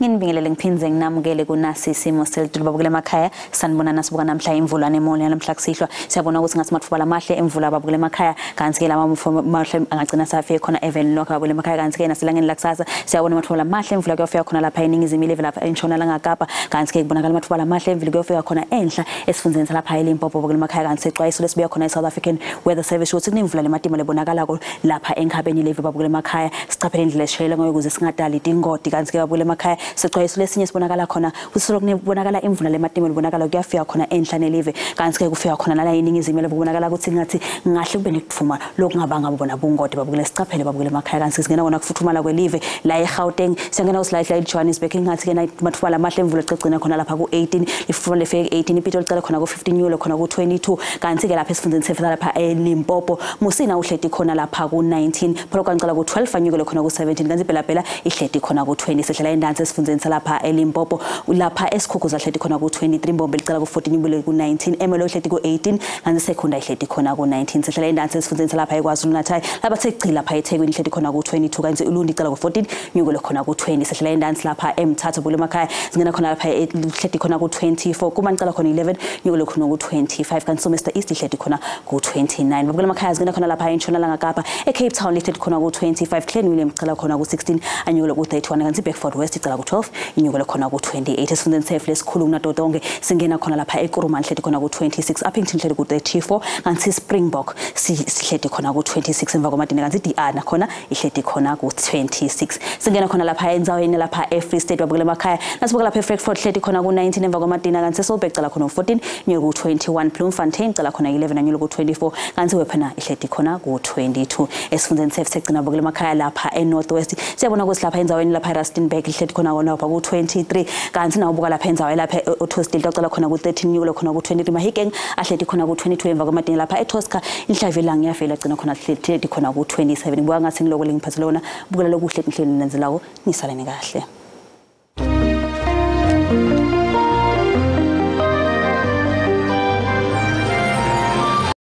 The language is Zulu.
Nginibingelele ngiphindze nginamukele kunasi isimo selitulu babukele emakhaya. Sanibona nasibuka namhla imvula nemoli namhla kusihlwa. Siyabona ukuthi ngathi mathuba lamahle emvula babukele emakhaya, kanti ke lama mahle angagcina safike khona even lokho babukele emakhaya, kanti ke naselangeni lakusasa siyabona mathuba lamahle emvula kuyofika khona lapha eningizimu ileve lapha entshonalanga Kapa, kanti ke kubonakala mathuba lamahle emvula kuyofika khona enhla esifundeni salapha eLimpopo babukele emakhaya. Kanti sexwayiso lesibuya khona eSouth African Weather Service ukuthi kunemvula lematima lebonakala lapha enkhabeni leve babukele emakhaya. Sicaphele indlela esishayela ngayo ukuze singadali tingoti, kanti ke babukele emakhaya sexwayiso lesinye sibonakala khona kusolo kunebonakala imvula lematima libonakala kuyafika khona enhla nelive, kanti ke kufika khona nala eningizimu leve kubonakala ukuthi ngathi ngahle kube nekudvuma lokungabanga bona bungoti babukele. Sicaphele babukele emakhaya. Kanti singena kona kufuthumala kwelive la eGauteng, siyangena usilayihla eJohannesburg, ngathi ke mathuba lamahle emvula ecegcina khona lapha ku-18, lifuna lifike ku-18, iPitoli licala khona ku-15, Nyulo khona ku-22, kanti ke lapha esifundeni sefela lapha eLimpopo Musina uhleti khona lapha ku-19, Polokwane icala ku-12, anyukele khona ku-17, kanti iBelabela ihleti khona ku-20. Sehlela endansi esifundeni salapha eLimpopo, lapha eSikhukhuza ihleti khona ku-23, Mbombe licala ku-14, ibule ku-19, Emelo ihleti ku-18, kanti Secunda ihleti khona ku-19. Sehlela endansi esifundeni salapha eKwaZulu Natal, lapha sekugcila lapha eThekwini ihleti khona ku-22, kanti Ulundi icala ku-14, nyukele khona ku-20. Sehlela endansi lapha eMthatha bule emakhaya, singena khona lapha ihleti khona ku-24, kuma icala khona 11, nyukele khona ku-25, kanti Somerset East ihleti khona ku-29. Babukela emakhaya, singena khona lapha entshonalanga Kapa, eCape Town ihleti khona ku-25, Clan William icala khona ku-16, anyukele ku-31, kanti Bedford West icala ku-12, inyukele khona ku-28. Esifundeni sefu lesikhulu kunato tonke singena khona lapha eKuruman ihleti khona ku-26, Upington ihleti ku-34, kanti Springbok sihleti khona ku-26 emva kwamadina, kanti DR nakhona ihleti khona ku-26. Singena khona lapha endzaweni lapha eFree State babukela emakhaya, nasibuka lapha eFrankfurt ihleti khona ku-19 emva kwamadina, kanti Solberg icala khona ku-14, nyuke ku-21, Bloemfontein icala khona 11, anyuke ku-24, kanti Wepener ihleti khona ku-22. Esifundeni sefu segcina babukela emakhaya lapha eNorth West, siyabona ukuthi lapha endzaweni lapha eRustenburg ihleti khona lapha ku-23, kanti nawubuka lapha endzaweni lapha eOttosteal icala khona ku-13, nyuke khona ku-23, Mahikeng ahleti khona ku-22 emva kwamadina. Lapha eTosca inhlavu ilanga iyavela gcina khona ihleti khona ku-27. Ngibuka ngathi ngiloko lengiphathele wona, bukela lokuhle enhlelweni lenzelako, nisaleni kahle.